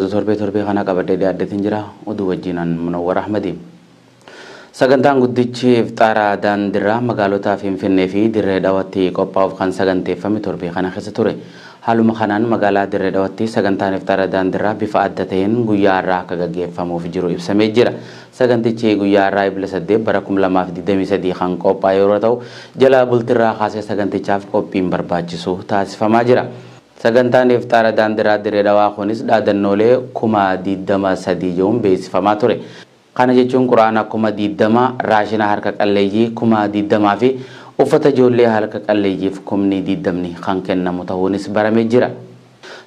Oduu torbee torbee kanaa qabadhee dhiyaadheetiin jira. Oduu wajjiinan Munawwar Ahmadi. Sagantaan guddichi Ifxaara Daandirraa magaalota Finfinnee fi Dirree Dhawatti qophaa'uuf kan saganteeffame torbee kana keessa ture. Haaluma kanaan magaalaa Dirree Dhawatti sagantaan Ifxaara Daandirraa bifa adda ta'een guyyaa har'aa akka gaggeeffamuuf jiru ibsamee jira. Sagantichi guyyaa har'aa Ebla 8 bara 2023 kan qophaa'e yeroo ta'u, jala bultirraa kaasee sagantichaaf qophiin barbaachisu taasifamaa jira. Sagantaan Ifxaara Daandiraa Dirree Dhawaa kunis dhaadannoolee 20,000 3 je'uun beeksifamaa ture. Kana jechuun Qur'aana 20,000, raashina harka qalleeyyii 20,000 fi uffata ijoollee halka qalleeyyiif kumni diiddamni kan kennamu tahuunis baramee jira.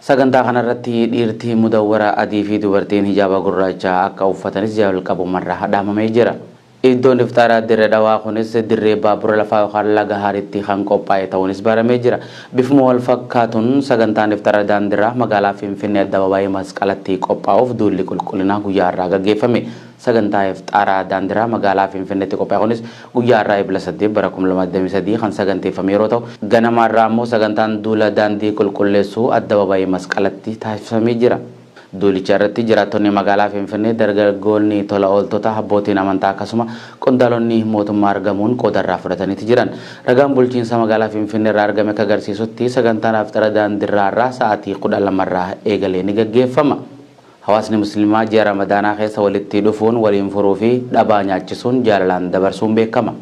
Sagantaa kanarratti dhiirti mudawwara adii fi dubartiin hijaaba gurraacha akka uffatanis jalqabumarraa dhaamamee jira. Iddoon Ifxaaraa Dirre Dhawaa kunis dirree baabura lafaa yookaan laga Haaritti kan qophaa'e ta'uunis baramee jira. Bifuma wal fakkaatuun sagantaan Ifxara Daandirraa magaalaa Finfinnee Addababaayii Masqalatti qophaa'uuf duulli qulqullinaa guyyaa har'aa gaggeeffame. Sagantaa Ifxaaraa Daandiraa magaalaa Finfinneetti qophaa'e kunis guyyaa har'aa Ebla 8 bara 2023 kan saganteeffame yeroo ta'u, ganama har'aa ammoo sagantaan duula daandii qulqulleessuu Addababaayii Masqalatti taasifamee jira. Duulicha irratti jiraattonni magaalaa Finfinnee, dargaggoonni tola ooltota, abbootiin amantaa akkasuma qondaalonni mootummaa argamuun qooda irraa fudhataniiti jiran. Ragaan bulchiinsa magaalaa Finfinnee irraa argame akka agarsiisutti sagantaan Afxira daandirraa har'aa sa'aatii 12 irraa eegalee ni gaggeeffama. Hawaasni Musliimaa ji'a Ramadaanaa keessa walitti dhufuun waliin furuu fi dhabaa nyaachisuun jaalalaan dabarsuun beekama.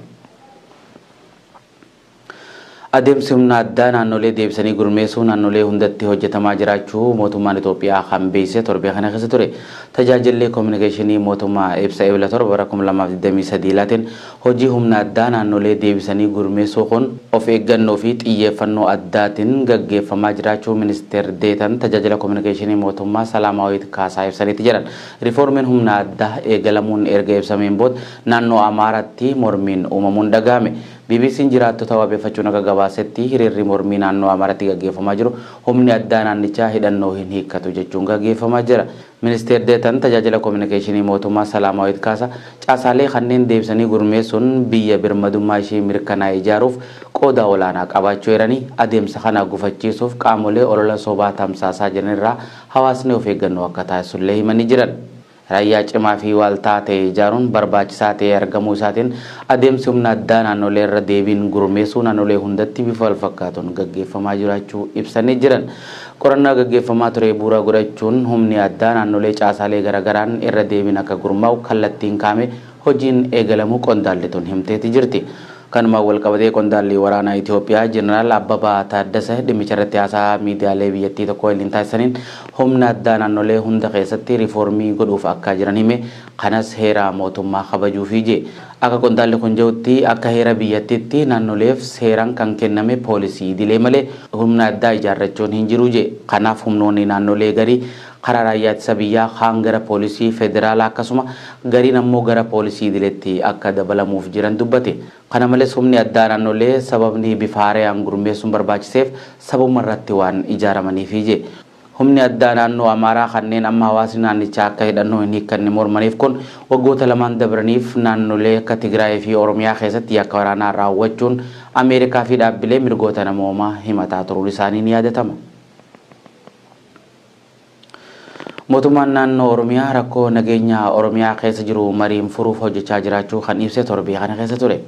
Adeemsi humna addaa naannolee deebisanii gurmeessuu naannolee hundatti hojjetamaa jiraachuu mootummaan Itoophiyaa kan beeksise torbee kana keessa ture. Tajaajilli Kominikeeshinii Mootummaa ibsa Ebla 7 bara 2023 laateen hojii humna addaa naannolee deebisanii gurmeessuu kun of eeggannoo fi xiyyeeffannoo addaatiin gaggeeffamaa jiraachuu Ministeer Deetan Tajaajila Kominikeeshinii Mootummaa Salaamaawit Kaasaa ibsaniiti jiran. Riifoormiin humna addaa eegalamuun erga ibsameen booda naannoo Amaaraatti mormiin uumamuun dhagahame. BBCn jiraattota wabeeffachuun akka gabaasetti hiriirri mormii naannoo Amaaratti gaggeeffamaa jiru humni addaa naannichaa hidhannoo hin hiikkatu jechuun gaggeeffamaa jira. Ministeer Deetan Tajaajila Kominikeeshinii Mootummaa Salaamaawit Kaasa caasaalee kanneen deebisanii gurmeessuun biyya birmadummaa ishii mirkanaa'e ijaaruuf qooda olaanaa qabaachuu eeranii, adeemsa kana gufachiisuuf qaamolee olola sobaa tamsaasaa jiranirraa hawaasni of eeggannoo akka taasisullee himanii jiran. Raayyaa cimaa fi waalta'aa ta'e ijaaruun barbaachisaa ta'ee argamuu isaatiin adeemsi humna addaa naannolee irra deebiin gurmeessuu naannolee hundatti bifa walfakkaatuun gaggeeffamaa jiraachuu ibsanii jiran. Qorannaa gaggeeffamaa ture bu'uura godhachuun humni addaa naannolee caasaalee garagaraan irra deebiin akka gurmaa'u kallattiin kaa'ame hojiin eegalamuu qondaalli tun himteeti jirti. Kanumaan walqabatee qondaalli waraanaa Itoophiyaa Jeneraal Abbabaa Taaddasa dhimmicharratti haasaa miidiyaalee biyyattii tokko waliin taasisaniin humna addaa naannolee hunda keessatti riifoormii godhuuf akka jiran hime. Kanas heera mootummaa kabajuufi jee. Akka qondaalli kun jehutti akka heera biyyattiitti naannoleef seeraan kan kenname poolisii idilee malee humna addaa ijaarrachuun hin jiru jee. Kanaaf humnoonni naannolee garii karaa raayyaa ittisa biyyaa, kaan gara poolisii federaalaa akkasuma gariin ammoo gara poolisii idileetti akka dabalamuuf jiran dubbate. Kana malees humni addaa naannolee sababni bifa haarayaan gurmeessuun barbaachiseef sabuma irratti waan ijaaramaniifi je. Humni addaa naannoo Amaaraa kanneen amma hawaasni naannichaa akka hidhannoo hin hiikkanne mormaniif kun waggoota lamaan dabraniif naannolee akka Tigraayii fi Oromiyaa keessatti yakka waraanaa raawwachuun Ameerikaa fi dhaabbilee mirgoota namoomaa himataa turuun isaanii ni yaadatama. Mootummaan naannoo Oromiyaa rakkoo nageenya Oromiyaa keessa jiru mariin furuuf hojjechaa jiraachuu kan ibse torbee kana keessa ture.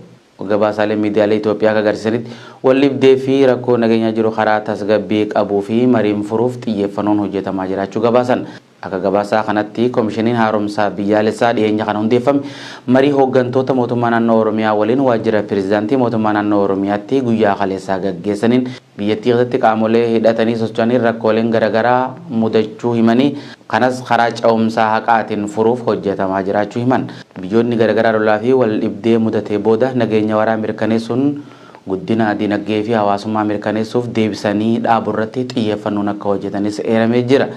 Gabaasaaleen miidiyaalee Itoophiyaa akka agarsiisanitti waldhibdee fi rakkoo nageenyaa jiru karaa tasgabbii qabuu fi mariin furuuf xiyyeeffannoon hojjetamaa jiraachuu gabaasan. Akka gabaasaa kanatti Komishiniin Haaromsa Biyyaalessaa dhiyeenya kana hundeeffame marii hooggantoota mootummaa naannoo Oromiyaa waliin waajjira Pireezidaantii mootummaa naannoo Oromiyaatti guyyaa kaleessaa gaggeessaniin Biyyattii keessatti qaamolee hidhatanii socho'aniin rakkooleen garagaraa mudachuu himanii, kanas karaa ce'umsaa haqaatiin furuuf hojjetamaa jiraachuu himan. Biyyoonni garagaraa lolaafi waldhibdee mudate booda nageenya waraa mirkaneessuun guddina dinagdeefi hawaasummaa mirkaneessuuf deebisanii dhaaburratti xiyyeeffannoon akka hojjetanis eeramee jira.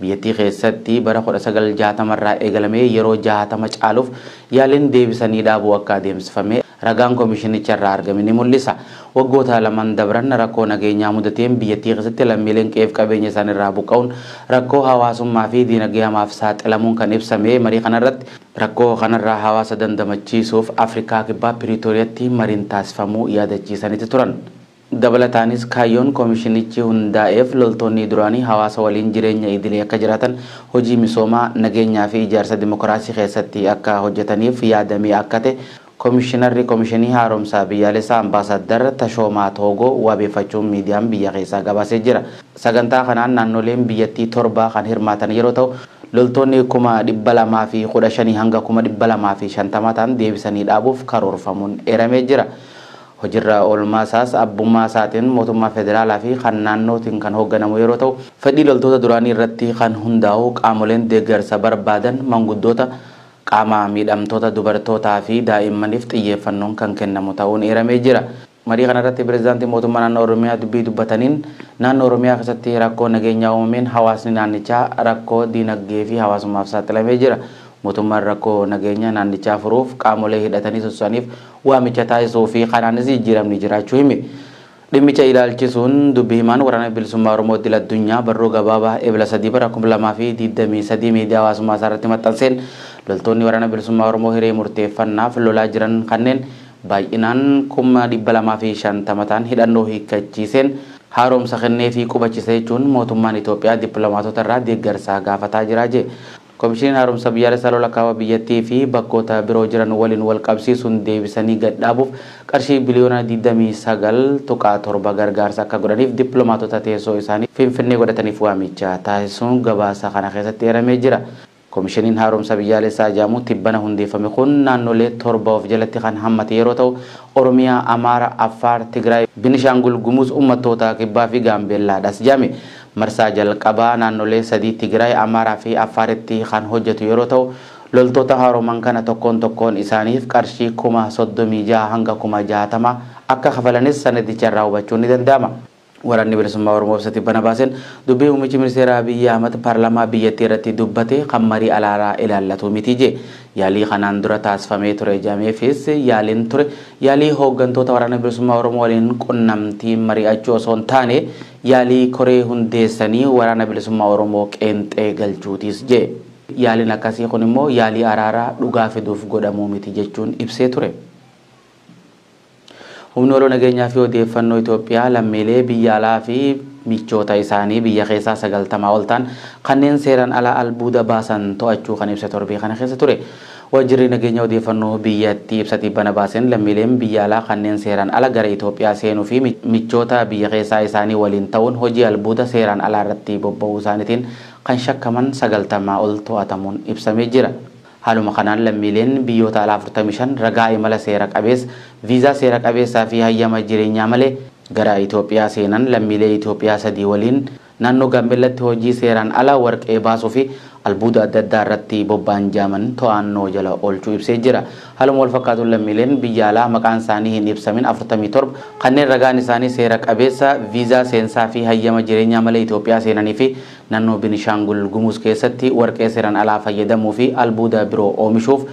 Biyyattii keessatti bara 1960 irraa eegalamee yeroo 60 caaluuf yaaliin deebisanii dhaabuu akka adeemsifame ragaan komishinicharraa argame ni mul'isa. Waggoota lamaan dabran rakkoo nageenyaa mudateen biyyattii keessatti lammiileen qe'eef qabeenya isaaniirraa buqqa'uun rakkoo hawaasummaa fi diinagdee hamaaf saaxilamuun kan ibsame marii kanarratti, rakkoo kanarraa hawaasa dandamachiisuuf Afrikaa Kibbaa Piriitooriyatti mariin taasifamuu yaadachiisaniiti turan. Dabalataanis kaayyoon koomishinichi hundaa'eef loltoonni duraanii hawaasa waliin jireenya idilee akka jiraatan, hojii misoomaa, nageenyaa fi ijaarsa dimokiraasii keessatti akka hojjetaniif yaadamee akka ta'e Koomishinarri Koomishinii Haaromsaa Biyyaalessaa Ambaasaaddar Tashoomaa Toogoo wabeeffachuun miidiyaan biyya keessaa gabaasee jira. Sagantaa kanaan naannoleen biyyattii 7 kan hirmaatan yeroo ta'u, loltoonni 215,000 hanga 250,000 ta'an deebisanii dhaabuuf karoorfamuun eeramee jira. Hojiirra oolmaa isaas abbummaa isaatiin mootummaa federaalaa fi kan naannootiin kan hoogganamu yeroo ta'u, fedhii loltoota duraanii irratti kan hundaa'u qaamoleen deeggarsa barbaadan manguddoota, qaama miidhamtoota, dubartootaa fi daa'immaniif xiyyeeffannoon kan kennamu ta'uun eeramee jira. Marii kanarratti pireezidaantiin mootummaa naannoo Oromiyaa dubbii dubbataniin, naannoo Oromiyaa keessatti rakkoo nageenyaa uumameen hawaasni naannichaa rakkoo diinagdee fi hawaasummaaf saaxilamee jira. Mootummaan rakkoo nageenya naannichaa furuuf qaamolee hidhatanii socho'aniif waamicha taasisuu fi kanaanis jijjiiramni jiraachuu hime. Dhimmicha ilaalchisuun dubbi himaan Waraana Bilisummaa Oromoo idil addunyaa barruu gabaabaa Ebla 3 bara 2023 miidiyaa hawaasummaa isaa irratti maxxanseen, loltoonni Waraana Bilisummaa Oromoo hiree murteeffannaaf lolaa jiran kanneen baay'inaan 250,000 ta'an hidhannoo hiikkachiiseen haaromsa kennee fi qubachise jechuun mootummaan Itoophiyaa dippiloomaatota irraa deeggarsa gaafataa jira jee. Komishiniin Haaromsa Biyyaalessaa lola kaaba biyyattii fi bakkoota biroo jiran waliin wal qabsiisuun deebisanii gad dhaabuuf qarshii biliyoona 29.7 gargaarsa akka godhaniif dippiloomaatota teessoo isaanii Finfinnee godhataniif waamicha taasisuun gabaasa kana keessatti eeramee jira. Komishiniin Haaromsa Biyyaalessaa jedhamu tibbana hundeeffame kun naannolee 7 of jalatti kan hammate yeroo ta'u, Oromiyaa, Amaara, Affaar, Tigraay, Binishaangul Gumuz, Uummattoota Kibbaa fi Gaambeellaadhas jedhame. Marsaa jalqabaa naannolee sadii Tigraay, Amaaraa fi Affaaritti kan hojjetu yeroo ta'u, loltoota haaroman kana tokkoon tokkoon isaaniif qarshii 36,000 hanga 60,000 akka kafalanis sanadicha irraa hubachuun ni danda'ama. Waraanni Bilisummaa Oromoo ibsa tibbana baaseen, dubbii muummichi ministeeraa Abiyyi Ahmad paarlaamaa biyyattii irratti dubbate kan marii alaaraa ilaallatu miti jee. Yaalii kanaan dura taasifamee ture jedhameefis, yaaliin ture yaalii hooggantoota Waraana Bilisummaa Oromoo waliin qunnamtiin mari'achuu osoo hin taane yaalii koree hundeessanii Waraana Bilisummaa Oromoo qeenxee galchuutis jee. Yaaliin akkasii kun immoo yaalii araaraa dhugaa fiduuf godhamuu miti jechuun ibsee ture. Humni waloo nageenyaa fi odeeffannoo Itoophiyaa lammiilee biyya alaa fi michoota isaanii biyya keessaa 90 ol ta'an kanneen seeraan ala albuuda baasan to'achuu kan ibse torbee kana keessa ture. Waajjirri nageenya odeeffannoo biyyattii ibsa tibbana baaseen, lammiileen biyya alaa kanneen seeraan ala gara Itoophiyaa seenuu fi michoota biyya keessaa isaanii waliin ta'uun hojii albuuda seeraan alaa irratti bobba'uu isaaniitiin kan shakkaman 90 ol to'atamuun ibsamee jira. Haaluma kanaan lammiileen biyyoota alaa 45 ragaa imala seera qabeessa, viizaa seera qabeessaa fi hayyama jireenyaa malee gara Itoophiyaa seenan lammiilee Itoophiyaa 3 waliin naannoo Gaambeellatti hojii seeraan ala warqee baasuu fi albuuda adda addaa irratti bobba'an jedhaman to'annoo jala oolchuu ibsee jira. Haaluma wal fakkaatuun lammiileen biyya alaa maqaan isaanii hin ibsamin 47 kanneen ragaan isaanii seera qabeessa, viizaa seensaa fi hayyama jireenyaa malee Itoophiyaa seenanii fi naannoo Binishaangul Gumuz keessatti warqee seeraan alaa fayyadamuu fi albuuda biroo oomishuuf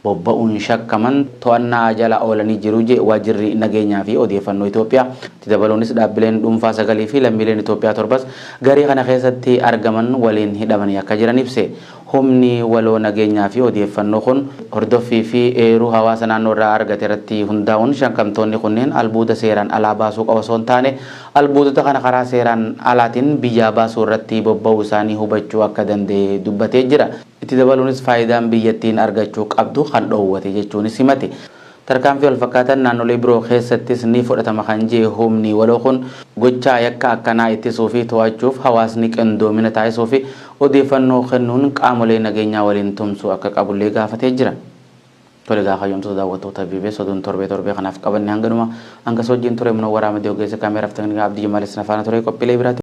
bobba'uun shakkaman to'annaa jala oolanii jiru jee waajjirri nageenyaa fi odeeffannoo Itoophiyaa. Itti dabaluunis dhaabbileen dhuunfaa 9 fi lammiileen Itoophiyaa 7s garee kana keessatti argaman waliin hidhamanii akka jiran ibse. Humni waloo nageenyaa fi odeeffannoo kun hordoffii fi eeruu hawaasa naannoo irraa argate irratti hundaa'uun shakkamtoonni kunneen albuuda seeraan alaa baasuu qofa osoo hin taane albuudota kana karaa seeraan alaatiin biyyaa baasuu irratti bobba'uu isaanii hubachuu akka danda'e dubbatee jira. Itti dabaluunis faayidaan biyyattiin argachuu qabdu kan dhoowwate jechuunis himate. Tarkaanfii walfakkaataan naannolee biroo keessattis ni fudhatama kan jee humni waloo kun, gochaa yakka akkanaa ittisuu fi to'achuuf hawaasni qindoomina taasisuu fi odeeffannoo kennuun qaamolee nageenyaa waliin tumsuu akka qabullee gaafatee jira. Tole egaa kabajamtoota daawwattoota BBS, oduun torbee torbee kanaaf qabanne hanganuma. Hanga wajjin ture Munawwaraa Ahmedii, ogeessa kaameeraaf teknikaa Abdii Jamaal isin faana ture, qophiilee biraatti.